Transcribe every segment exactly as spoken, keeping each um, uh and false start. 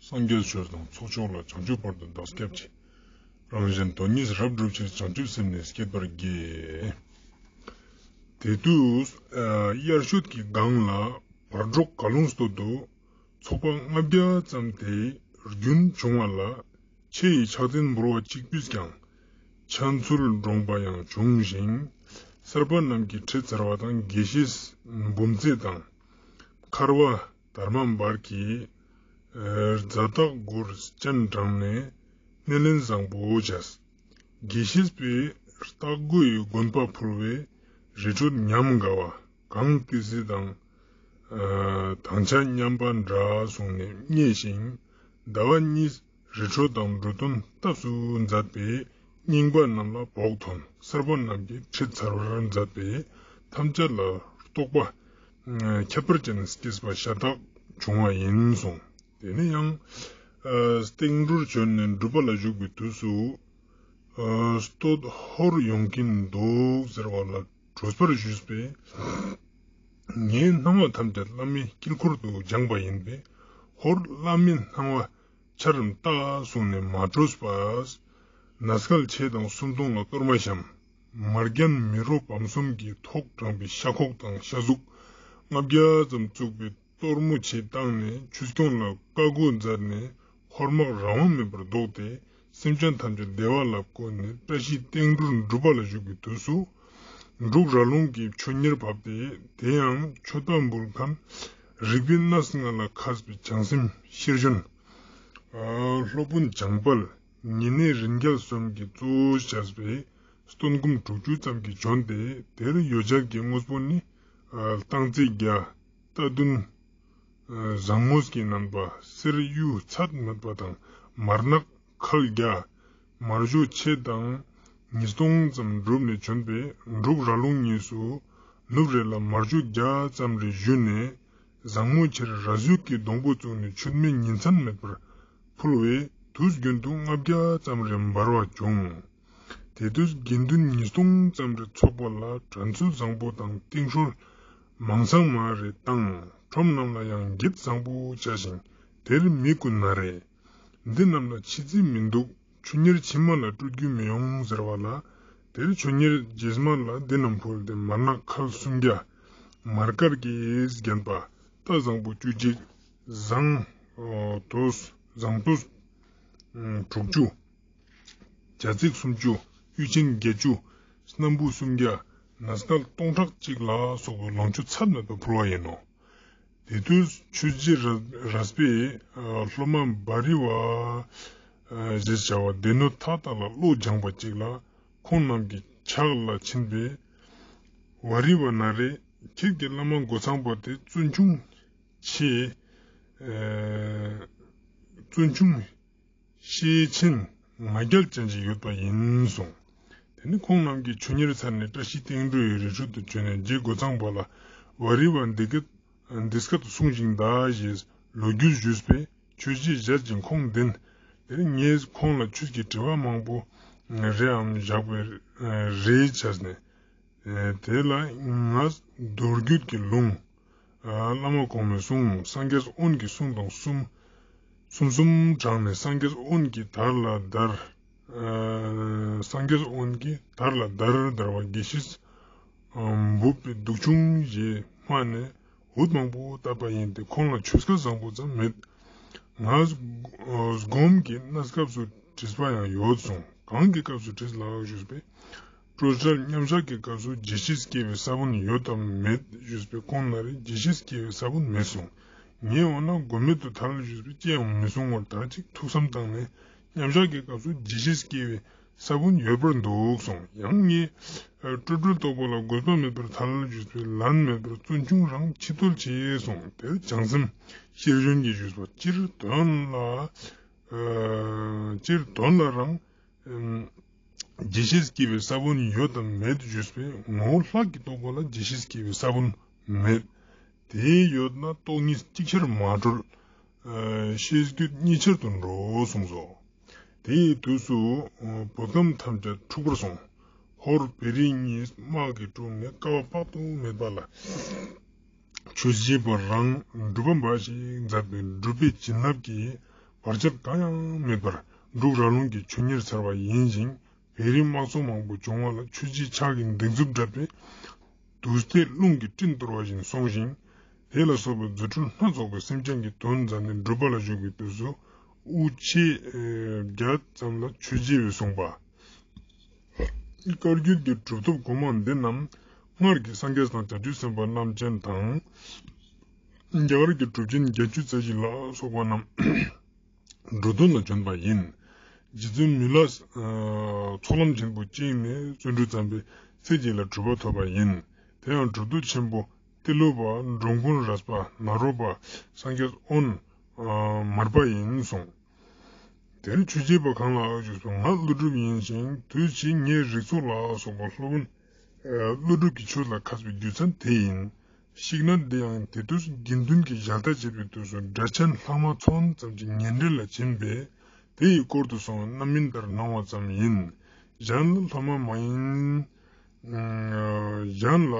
སངས་རྒྱས་ཆོས་དང་ཚོགས་མཆོག་ལ། བྱང་ཆུབ་བར་དུ་བདག་སྐྱབས་མཆི། རང་གཞན་དོན་གཉིས་རབ་བསྒྲུབ་ཕྱིར། བྱང་ཆུབ་སེམས་ནི་བསྐྱེད་པར་བགྱི། དེ་དུས་དབྱར་ཆོས་ཀྱི་སྒང་ལ་བར་གྲོགས་ག་ལུང་སྟོད་དུ་ཚོགས་པ་ལྔ་བརྒྱ་ཙམ་དེ་རྒྱུན་བྱུང་བ་ལ། ཆེ་ཡི་ཕྱག་འཐེན་འབུལ་བ་གཅིག་པུས་ཀྱང་། ཕྱག་འཚལ་འདྲོངས་པ་ཡང་བྱུང་ཞིང་། གསར་པ་རྣམས་ཀྱིས་ཁྲིད་ཚར་བ་དང་། དགེ་བཤེས་འབུམ་རྩེ་དང་། མཁར་བ་དར་མ་འབར་གྱིས་རྫ་སྟག་མགོར་སྤྱན་དྲངས་ནས་སྣེ་ལེན་བཟང་པོ་བྱས། དགེ་བཤེས་པས་སྟག་མགོ་ཡི་དགོན་པ་ཕུལ་བས་རི་ཁྲོད་ཉམས་དགའ་བ། གངས་ཏི་སེ་དང་། ཨ། དྭངས་ཆ་མཉམ་པ་འདྲ་གསུངས་ནས་མཉེས་ཤིང་། ཟླ་བ་གཉིས་རི་ཁྲོད་དང་འགྲོ་དོན་སྟབས་སུ་མཛད་པས་རྙིང་པ་རྣམས་ལ་བོགས་ཐོན། གསར་པ་རྣམས་ཀྱིས་ཁྲིད་ཚར་བར་མཛད་པས་ཐམས་ཅད་ལ་རྟོགས་པ་ཁྱད་པར་ཅན་སྐྱེས་པ་ཤ་སྟག་བྱུང་བ་ཡིན་གསུངས། དེ་ནས་ཡང་། ཨ། སྟེང་འགྲོར་བྱོན་ནས་སྒྲུབ་པ་ལ་བཞུགས་པའི་དུས་སུ། ཨ། སྟོད་ཧོར་ཡོང་གིན་འདུག་ཟེར་བ་ལ་གྲོས་པར་ཞུས་པས། ངའི་སྣང་བ་ཐམས་ཅད་བླ་མའི་དཀྱིལ་འཁོར་དུ་སྦྱངས་པ་ཡིན་པས། ཧོར་བླ་མའི་སྣང་བ་འཆར་ལྟ་གསུངས་ནས་མ་གྲོས་པས། ན་སྐལ་ཆེ་དང་སུམ་སྟོང་ལ་གཏོར་མ་བཤམས། མར་རྒྱན་མི་རོ་བམ་གསུམ་གྱིས་ཐོག་དྲངས་པའི་ཤ་ཁོག་དང་ཤ་གཟུགས་ལྔ་བརྒྱ་ཙམ་བཙུགས་པའི་གཏོར་མོ་ཆེ་བཏང་ནས་ཆོས་སྐྱོང་ལ་བཀའ་བསྒོ་མཛད་ནས་ཧོར་དམག་རང་དབང་མེད་པར་བཟློག་སྟེ། སེམས་ཅན་ཐམས་ཅད་བདེ་བ་ལ་བཀོད་ནས་བཀྲ་ཤིས་སྟེང་འགྲོར་སྒྲུབ་པ་ལ་བཞུགས་པའི་དུས་སུ། འབྲུག་ར་ལུང་གི་ཆོས་གཉེར་བབས་ཏེ། དེ་ཡང་མཆོད་པ་འབུལ་མཁན་རིག་པའི་གནས་ལྔ་ལ་མཁས་པའི་བྱང་སེམས་ཤེར་བཞིན། ཨ། སློབ་དཔོན་བྱང་དཔལ་ཉེ་གནས་རིན་རྒྱལ་གསུམ་གྱིས་གཙོ་བྱས་པའི་སྟོན་སྒོམ་དྲུག་ཅུ་ཙམ་གྱིས་བྱོན་ཏེ། དེར་ཡོ་བྱད་ཀྱི་དངོས་པོ་ནི། ཨ། སྟང་རྩེ་བརྒྱ། རྟ་བདུན། ཨ། བཟང་དངོས་ཀྱི་རྣམ་པ། གསེར་གཡུ་ཚད་མེད་པ་དང་། མར་ནག་ཁལ་བརྒྱ། མར་ཞོ་ཕྱེད་དང་ཉིས་སྟོང་ཙམ་བསྒྲུབས་ནས་བྱོན་པས། འབྲུག་ར་ལུང་གཉིས་སུ་ནུབ་རེ་ལ་མར་ཞོ་བརྒྱ་ཙམ་རེ་བཞོས་ནས། བཟང་དངོས་ཕྱིར་ར་བཟོས་ཀྱི་སྡོང་པོ་བཙུགས་ནས་མཆོད་མེ་ཉིན་མཚན་མེད་པར་ཕུལ་བས། དུས་རྒྱུན་དུ་ལྔ་བརྒྱ་ཙམ་རེ་འབར་བ་བྱུང་། དེ་དུས་དགེ་འདུན་ཉིས་སྟོང་ཙམ་རེ་ཚོགས་པ་ལ་དྲན་གསོ་བཟང་པོ་དང་། ཏིང་ཤོར་མང་ཚང་མ་རེ་བཏང་། ཁྲོམ་རྣམས་ལ་ཡང་འགྱེད་བཟང་པོ་བྱ་ཞིང་། དེར་མི་ཀུན་ན་རེ། འདི་རྣམས་ལ་ཕྱི་རྩིས་མི་འདུག་ཆུ་གཉེར་ཕྱི་མ་ལ་སྤྲོད་རྒྱུ་མི་ཡོང་ཟེར་བ་ལ། དེར་ཆུ་གཉེར་རྗེས་མ་ལ་འདི་རྣམས་ཕུལ་ཏེ། མར་ནག་ཁལ་སུམ་བརྒྱ། མར་དཀར་གྱིས་བརྒྱན་པ་རྟ་བཟང་པོ་བཅུ་གཅིག། བཟང་། ཨོ། དོས། བཟང་དོས། ཨམ། དྲུག་ཅུ། བྱ་ཚིག་སུམ་ཅུ། གཡུ་ཆེན་བརྒྱད་ཅུ། སྣམ་བུ་སུམ་བརྒྱ། ན་སྐལ་སྟོང་ཕྲག་གཅིག་ལ་སོགས་པའི་ལོངས་སྤྱོད་ཚད་མེད་པ་ཕུལ་བ་ཡིན་ནོ། དེ་དུས་ཆོས་རྗེ་ར་རས་པས། ཨ། སློབ་མ་བ་རི་བ། ཨ། ཞེས་བྱ་བ་སྡེ་སྣོད་མཐའ་དག་ལ་བློ་སྦྱངས་པ་གཅིག་ལ། ཁོང་རྣམས་ཀྱི་ཕྱག་ལ་ཕྱིན་པས། བ་རི་བ་ན་རེ། ཁྱེད་ཀྱི་བླ་མ་འགོ་ཚང་པོ་དེ་བརྩོན་ཆུང་ཆེ། ཨ། བརྩོན་ཆུང་། ཤེད་ཆེན། ང་རྒྱལ་ཅན་ཞིག་ཡོད་པ་ཡིན་གསུངས། དེ་ནས་ཁོང་རྣམས་ཀྱིས་ཆོས་གཉེར་ཚར་ནས་བཀྲ་ཤིས་སྟེང་འགྲོའི་རི་ཁྲོད་དུ་བྱོན་ནས། རྗེ་འགོ་ཚང་པ་ལ་བ་རི་བ་འདི་སྐད་འདི་སྐད་དུ་གསུངས་ཤིང་གདའ་ཞེས་ལོ་རྒྱུས་ཞུས་པས། ཆོས་རྗེ་ཞལ་གྱིས་ཁོང་འདི་ནས། དེར་ངས་ཁོང་ལ་ཆོས་ཀྱི་དྲི་བ་མང་པོ་རེའམ་བཞག་པའི་རེ་བྱས་ནས། དེ་ལ་ང་མདོ་རྒྱུད་ཀྱི་ལུང་། བླ་མ་གོང་མའི་གསུང་། སངས་རྒྱས་དབོན་གྱི་གསུང་དང་གསུམ། གསུམ་གསུམ་དྲངས་ནས། སངས་རྒྱས་དབོན་གྱིས་དར་ལ་དར། སངས་རྒྱས་དབོན་གྱིས་དར་ལ་དར་དར་བ་དགེ་བཤེས་འབུབ་པའི་སྡུག་ཆུང་ཞེས་སྨྲས་ནས། འུད་མང་པོ་བཏབ་པ་ཡིན་ཏེ། ཁོང་ལ་ཆོས་སྐལ་བཟང་པོ་ཙམ་མེད། ང་སྒོམ་གྱི་གནས་སྐབས་སུ་བྲིས་པ་ཡང་ཡོད་གསུངས། གང་གི་སྐབས་སུ་བྲིས་ལགས་ཞུས་པས། སྤྲོས་བྲལ་མཉམ་བཞག་གི་སྐབས་སུ་དགེ་བཤེས་སྐྱེ་བའི་ས་བོན་ཡོད་དམ་མེད་ཞུས་པས། ཁོང་ན་རེ་དགེ་བཤེས་སྐྱེ་བའི་ས་བོན་མེད་གསུངས། ངས་འོ་ན་དགོས་མེད་དུ་ཐལ་ཞུས་པས། ཅི་ཡང་མི་གསུང་བར་ད་ཅིག་ཐུགས་བསམ་བཏང་ནས། མཉམ་བཞག་གི་སྐབས་སུ་དགེ་བཤེས་སྐྱེ་བའི་ས་བོན་ཡོད་པར་འདུག་གསུངས། ཡང་ངས་སྤྲོས་བྲལ་རྟོགས་པ་ལ་དགོས་པ་མེད་པར་ཐལ་ཞུས་པས། ལན་མེད་པར་བརྩོན་ཆུང་རང་ཕྱི་རྟོལ་ཆེ་གསུངས། དེར་བྱང་སེམས་ཤེར་བཞིན་གྱིས་ཞུས་པ། སྤྱིར་དོན་ལ། ཨ། སྤྱིར་དོན་ལ་རང་། ཨམ། དགེ་བཤེས་སྐྱེ་བའི་ས་བོན་ཡོད་དམ་མེད་ཞུས་པས། ངོ་བོ་ལྷག་གི་རྟོགས་པ་ལ་དགེ་བཤེས་སྐྱེ་བའི་ས་བོན་མེད། དེ་ཡོད་ན་སྟོང་ཉིད་གཅིག་ཆར་མ་གྲོལ། ཨ། ཤེས་རྒྱུད་གཉིས་ཆར་དུ་འགྲོ་གསུངས་སོ། དེའི་དུས་སུ། ཨ། བོད་ཁམས་ཐམས་ཅད་འཁྲུགས་པར་སོང་། ཧོར་བོད་རིགས་གཉིས་དམག་གིས་དཀྲུགས་ནས་དཀའ་བ་དཔག་ཏུ་མེད་པ་ལ། ཆོས་རྗེ་པ་རང་སྒྲུབ་པ་འབའ་ཞིག་མཛད་པས། སྒྲུབ་པའི་བྱིན་རླབས་ཀྱིས་ བར་ཆད་གང་ཡང་མེད་པར་འབྲུག་ར་ལུང་གི་ཆོས་ཉིད་ཚར་བ་ཡིན་ཞིང་། བོད་རིགས་དམག་ཚོགས་མང་པོ་བྱུང་བ་ལ་ཆོས་རྗེ་ཕྱག་གི་མདུང་རྩུབ་བསྒྲགས་པས། དུག་སྟེ་རླུང་གི་སྤྲིན་གཏོར་བ་བཞིན་སོང་ཞིང་། དེ་ལ་སོགས་པའི་རྫུ་འཕྲུལ་སྣ་ཚོགས་པས་སེམས་ཅན་གྱི་དོན་མཛད་ནས་སྒྲུབ་པ་ལ་བཞུགས་པའི་དུས་སུ། དབུ་ཕྱེད་བརྒྱ་ཙམ་ལ་ཆོས་རྗེ་བས་གསུངས་པ། བཀའ་བརྒྱུད་ཀྱི་གྲུབ་ཐོབ་གོང་མ་འདི་རྣམས་སྔར་གྱི་སངས་རྒྱས་དང་བྱང་ཆུབ་སེམས་དཔའ་རྣམ་མཁྱེན་དང་། རྒྱ་གར་གྱི་གྲུབ་ཆེན་བརྒྱད་ཅུ་རྩ་བཞི་ལ་སོགས་པ་རྣམས་འགྲོ་དོན་ལ་བྱོན་པ་ཡིན། རྗེ་བཙུན་མི་ལས་ཚོགས་ལམ་ཆེན་པོ་བཅིངས་ནས་བརྩོན་འགྲུས་བརྩམས་པས་ཚེ་གཅིག་ལ་གྲུབ་པ་ཐོབ་པ་ཡིན། དེ་ཡང་གྲུབ་ཐོབ་ཆེན་པོ་ཏི་ལོ་པ་འགྲོ་མགོན་རས་པ་ནཱ་རོ་པ་སངས་རྒྱས་དབོན་མར་པ་ཡིན་གསུངས། དེར་ཆོས་རྗེ་པ་གང་ལགས་ཞུས་སོ། ང་ཀླུ་སྒྲུབ་ཡིན་ཞིང་དུས་ཕྱིས་ངའི་རིགས་ཚོགས་ལ་སོགས་པ་སློབ་དཔོན་ཀླུ་སྒྲུབ་ཀྱི་ཆོས་ལ་མཁས་པའི་རྒྱུ་མཚན་དེ་ཡིན། ཤིག་ན་འདི་ཡང་དེ་དུས་དགེ་འདུན་གྱི་ཞལ་ལྟ་བྱེད་པའི་དུས་སུ་སྒྲ་གཅན་ལྷག་མ་ཚོན་ཙམ་གྱི་ཉེ་འབྲེལ་ལ་ཕྱིན་པས། དེ་ཡི་སྐོར་དུ་སོང་རྣམ་སྨིན་ལྟར་སྣང་བ་ཙམ་ཡིན། གཞན་ལ་སློབ་མ་མ་ཡིན། གཞན་ལ་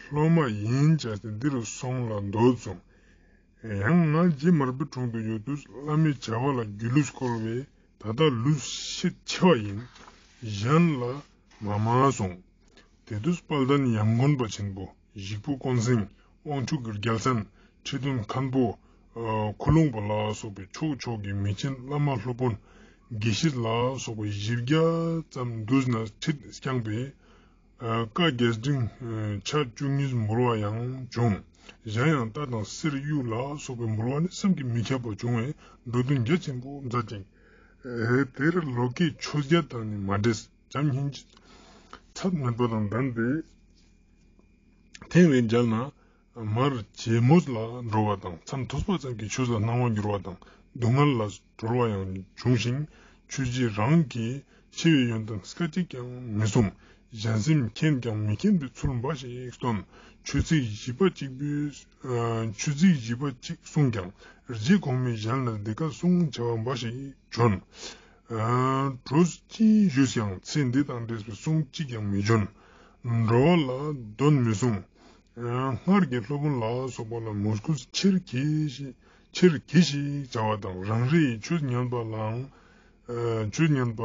སློབ་མ་ཡིན་བྱས་ཏེ་འདི་རུ་སོང་ལ་འདོད་གསུངས། ཡང་ང་རྗེ་མར་པའི་དྲུང་དུ་ཡོད་དུས་བླ་མའི་བྱ་བ་ལ་སྒྱུ་ལུས་བསྐོར་བས་ད་ལྟ་ལུས་ཤེད་ཆེ་བ་ཡིན། གཞན་ལ་མ་སྨྲ་གསུངས། དེ་དུས་དཔལ་ལྡན་ཡབ་མགོན་པ་ཆེན་པོ་ཞིག་པོ་ཀོང་སེང་དབང་ཕྱུག་གི་རྒྱལ་མཚན་ཁྲི་འདོན་མཁན་པོ་ཁུ་ལུང་པ་ལ་སོགས་པའི་ཕྱོགས་ཕྱོགས་ཀྱི་མི་ཆེན་བླ་མ་སློབ་དཔོན་དགེ་བཤེས་ལ་སོགས་པ་བཞི་བརྒྱ་ཙམ་འདུས་ནས་ཁྲིད་བསྐྱངས་པས། བཀའ་རྒྱས་འབྲིང་ཆ་བཅུ་གཉིས་འབུལ་བ་ཡང་བྱུང་། གཞན་ཡང་རྟ་དང་གསེར་གཡུ་ལ་སོགས་པའི་འབུལ་བ་ནི་བསམ་གྱིས་མི་ཁྱབ་པ་བྱུང་བས་འགྲོ་དོན་རྒྱ་ཆེན་པོ་མཛད་ཅིང་། དེར་ལོ་ཀའི་ཆོས་རྒྱལ་དང་ནི་མ་འདྲེས་བྱམས་སྙིང་རྗེ་ཚད་མེད་པ་དང་ལྡན་པས། ཐེངས་རེ་མཇལ་ན། མར་ཇེ་མོ་ལ་འགྲོ་བ་དང་མཚམས་ཐོས་པ་ཙམ་གྱིས་ཆོས་ལ་སྣང་བ་འགྱུར་བ་དང་སྡུག་བསྔལ་ལ་གྲོལ་བ་ཡང་བྱུང་ཞིང་ཆོས་རྗེ་རང་གིས་ཆེ་བའི་ཡོན་ཏན་སྐད་ཅིག་ཀྱང་མི་གསུང་། གཞན་སེམས་མཁྱེན་ཀྱང་མི་མཁྱེན་པའི་ཚུལ་འབའ་ཞིག་སྟོན། ཆོས་ཚིག་བཞི་པ་གཅིག་པུས་ཆོས་ཚིག་བཞི་པ་གཅིག་གསུངས་ཀྱང་རྗེ་གོང་མའི་ཞལ་ནས་འདི་སྐད་གསུངས་བྱ་བ་འབའ་ཞིག་བྱོན། གྲོས་ཅི་ཞུས་ཀྱང་ཚེ་འདི་དང་འབྲེལ་བའི་གསུང་གཅིག་ཀྱང་མི་བྱོན། འགྲོ་བ་ལ་དོན་མི་གསུང་། སྔར་གྱི་སློབ་དཔོན་ལ་སོགས་པ་ལ་མོས་གུས་ཆེར་གྱིས་ཤིག་ཆེར་གྱིས་ཤིག་བྱ་བ་དང་རང་རེ་ཡི་ཆོས་ཉན་པ་ལའང་ཆོས་ཉན་པ་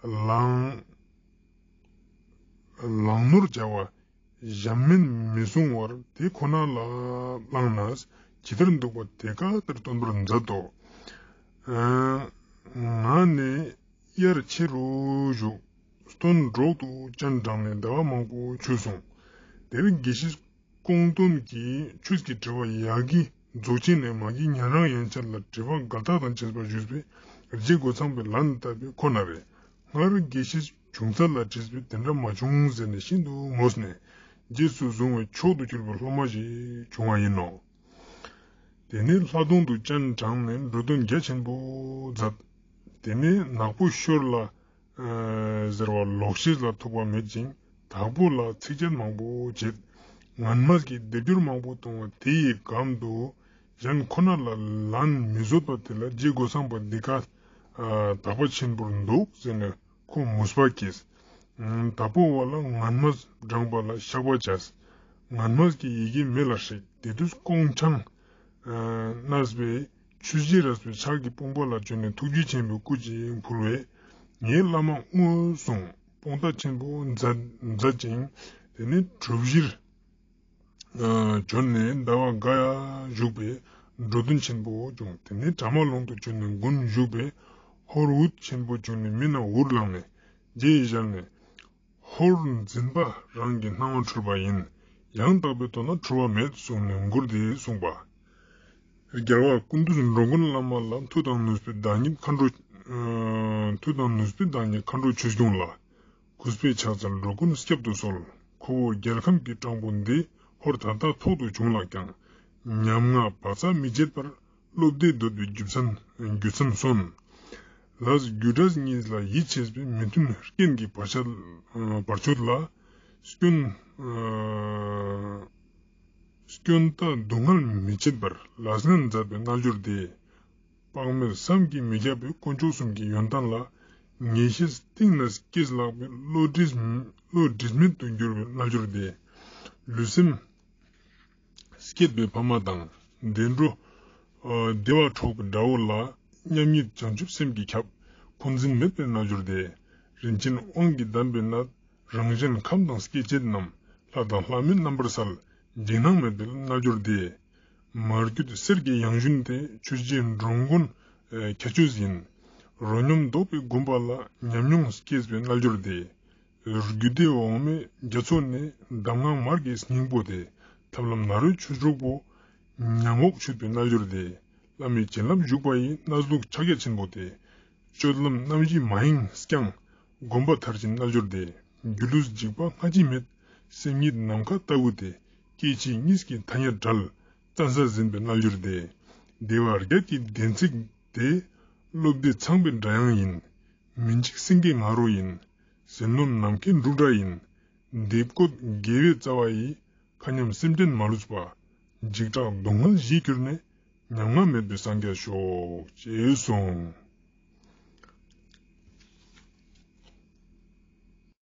ལའང་ལག་ནོར་བྱ་བ་གཞན་མིན་མི་གསུང་བར་དེ་ཁོ་ན་ལ་བླངས་ནས་ཇི་ལྟར་འདུག་པ་དེ་ཀ་ལྟར་སྟོན་པར་མཛད་དོ། ང་ནི་དབྱར་ཆེ་རུ་བཞུགས། སྟོན་འབྲོག་ཏུ་སྤྱན་དྲངས་ནས་ཟླ་བ་མང་པོ་ཆོད་སོང་། དེར་དགེ་བཤེས་ཀོང་སྟོན་གྱིས་ཆོས་ཀྱི་དྲི་བ་ཡ་གི་རྫོགས་ཆེན་ནས་མ་གི་ཉན་རང་ཡན་ཆད་ལ་དྲི་བ་འགལ་རྟགས་དང་བཅས་པ་ཞུས་པས་རྗེ་རྒོད་ཚང་པས་ལན་བཏབ་པས་ཁོ་ན་རེ། སྔར་དགེ་བཤེས་བྱུང་ཚར་ལ་དྲིས་པས་དེ་འདྲ་མ་བྱུང་ཟེར་ནས་ཤིན་ཏུ་ངོ་ནས་རྗེས་སུ་བཟུང་བའི་མཆོག་ཏུ་གྱུར་པའི་སློབ་མ་ཞིག་བྱུང་བ་ཡིན་ནོ། དེ་ནས་ལྷ་སྡོང་དུ་སྤྱན་དྲངས་ནས་འགྲོ་དོན་རྒྱ་ཆེན་པོ་མཛད། དེ་ནས་ནག་པོ་ཤོར་ལ་ཟེར་བ་ལོག་ཤེས་ལ་ཐུག་པ་མེད་ཅིང་དྭགས་པོ་ལ་ཚིགས་བཅད་མང་པོ་བྱེད། ངན་སྨྲས་ཀྱི་སྡེབ་སྦྱོར་མང་པོ་གཏོང་བ་དེ་ཡི་གམ་དུ་གཞན་ཁོ་ན་ལ་ལན་མི་བཟོད་པ་དེ་ལ་རྗེ་རྒོད་ཚང་པ་འདི་ཀ་དག་པ་ཆེན་པོར་འདུག་ཟེར་ནས་ཁོ་མོས་པ་སྐྱེས། དྭགས་པོ་བ་ལ་ངན་སྨྲས་བགྲངས་པ་ལ་བཤགས་པ་བྱས། ངན་སྨྲས་ཀྱི་ཡི་གེ་མེ་ལ་བསྲེགས། དེ་དུས་ཀོང་ཁྲང་ཨ་གནས་པའི་ཆོས་རྗེ་རས་པའི་ཕྱག་གི་དཔུང་པ་ལ་བྱོན་ནས་ཐུགས་རྗེ་ཆེན་པོའི་སྐུ་ཅིག་ཕུལ་བས། ངའི་བླ་མ་དངོས་སུ་དཔུང་རྟགས་ཆེན་པོ་མཛད་མཛད་ཅིང་། དེ་ནས་གྲུ་བཞིར་ཨ་བྱོན་ནས་ཟླ་བ་འགའ་ཡང་བཞུགས་པས་འགྲོ་དོན་ཆེན་པོ་བྱུང་། དེ་ནས་གྲ་མ་ལུང་དུ་བྱོན་ནས་དགུན་བཞུགས་པས་ཧོར་འུད་ཆེན་པོ་བྱུང་ནས་མི་རྣམས་འུར་ལངས་ནས་རྗེ་ཡི་ཞལ་ནས། ཧོར་འཛིན་པ་རང་གི་སྣང་བ་འཁྲུལ་པ་ཡིན། ཡང་དག་པའི་དོན་ལ་འཁྲུལ་བ་མེད་གསུངས་ནས་མགུར་འདི་གསུངས་པ། རྒྱལ་བ་ཀུན་འདུས་འགྲོ་མགོན་བླ་མ་ལ་མཐུ་དང་ནུས་པའི་བདག་ཉིད་མཁའ་འགྲོ། ཨ་མཐུ་དང་ནུས་པའི་བདག་ཉིད་མཁའ་འགྲོ་ཆོས་སྐྱོང་ལ། གུས་པས་ཕྱག་འཚལ་འགྲོ་མགོན་སྐྱབས་སུ་གསོལ། ཁོ་བོ་རྒྱལ་ཁམས་ཀྱི་སྤྲང་པོ་འདི། ཧོར་ད་ལྟ་ཐོག་ཏུ་བྱུང་ལགས་ཀྱང་། ཉམ་ང་བག་ཚ་མི་བྱེད་པར། བློ་བདེ་འདོད་པའི་རྒྱུ་མཚན་རྒྱུ་མཚན་གསོན། ལས་རྒྱུ་འབྲས་གཉིས་ལ་ཡིད་ཆེས་པའི་མི་མཐུན་རྐྱེན་གྱི་བར་ཆད་བར་ཆད་ལ་སྐྱོན་སྐྱོན་རྟགས་སྡུག་བསྔལ་མི་བྱེད་པར་ལས་ངན་མཛད་པའི་རྣལ་འབྱོར་དེ། དཔག་མེད་བསམ་གྱིས་མི་ཁྱབ་པའི་དཀོན་མཆོག་གསུམ་གྱི་ཡོན་ཏན་ལ་ངེས་ཤེས་གཏིང་ནས་སྐྱེས་ལགས་པའི་བློ་འདྲིས་བློ་འདྲིས་མེད་དུ་འགྱུར་བའི་རྣལ་འབྱོར་དེ། ལུས་སེམས་བསྐྱེད་པའི་ཕ་མ་དང་བདེ་འགྲོ། ཨ་བདེ་བ་འཕྲོག་པའི་དགྲ་བོ་ལ་ མཉམ་ཉིད་བྱང་ཆུབ་སེམས་ཀྱི་ཁྱབ། འཁོན་འཛིན་མེད་པའི་རྣལ་འབྱོར་ཏེ། རིན་ཆེན་དབང་གིས་གདམས་པའི་ནད། རང་གཞན་ཁམས་དང་སྐྱེ་མཆེད་རྣམས། ལྷ་དང་ལྷ་མིན་རྣམ་པར་སེལ། འཇིགས་སྣང་མེད་པའི་རྣལ་འབྱོར་ཏེ། མར་གྱུར་གསེར་གྱི་ཡང་ཞུན་ཏེ། ཆོས་རྗེའི་འགྲོ་མགོན་ཁྱད་ཆོས་ཡིན། རོ་སྙོམས་བཟློག་པའི་སྒོམ་པ་ལ། ཉམས་མྱོང་སྐྱེས་པའི་རྣལ་འབྱོར་ཏེ། རྒྱུད་སྡེ་འོག་མའི་རྒྱ་མཚོ་ནས། གདམས་ངག་མར་གྱི་སྙིང་པོ་སྟེ། ཐབས་ལམ་ནཱ་རོའི་ཆོས་གྲོགས་པོ། ཉམས་འོག་ཆུད་པའི་རྣལ་འབྱོར་ཏེ། བླ་མའི་བྱིན་རླབས་ཞུགས་པ་ཡིས། གནས་ལུགས་ཕྱག་རྒྱ་ཆེན་པོ་སྟེ། སྤྱོད་ལམ་རྣམ་བཞི་མ་ཡེངས་བསྐྱང་། སྒོམ་པ་མཐར་ཕྱིན་རྣལ་འབྱོར་ཏེ། སྒྱུ་ལུས་འཇིགས་པ་སྔ་ཕྱི་མེད། སེམས་ཉིད་ནམ་མཁའ་ལྟ་བུ་སྟེ། སྐྱེ་འཆི་གཉིས་ཀྱི་ཐ་སྙད་བྲལ། བཙན་ས་ཟིན་པའི་རྣལ་འབྱོར་ཏེ། བདེ་བ་བརྒྱད་ཀྱི་བདེན་ཚིག་སྟེ། བློ་བདེ་ཚངས་པའི་སྒྲ་དབྱངས་ཡིན། མི་འཇིགས་སེང་གེའི་ང་རོ་ཡིན། ཟིལ་གནོན་ནམ་མཁའི་འབྲུག་སྒྲ་ཡིན། འདེབས་བཀོད་དགེ་བའི་རྩ་བ་ཡིས། མཁའ་མཉམ་སེམས་ཅན་མ་ལུས་པ། འཇིགས་སྐྲག་སྡུག་བསྔལ་ཞི་གྱུར་ནས། ཉམ་ང་མེད་པའི་སངས་རྒྱས་ཤོག། ཅེས་གསུངས།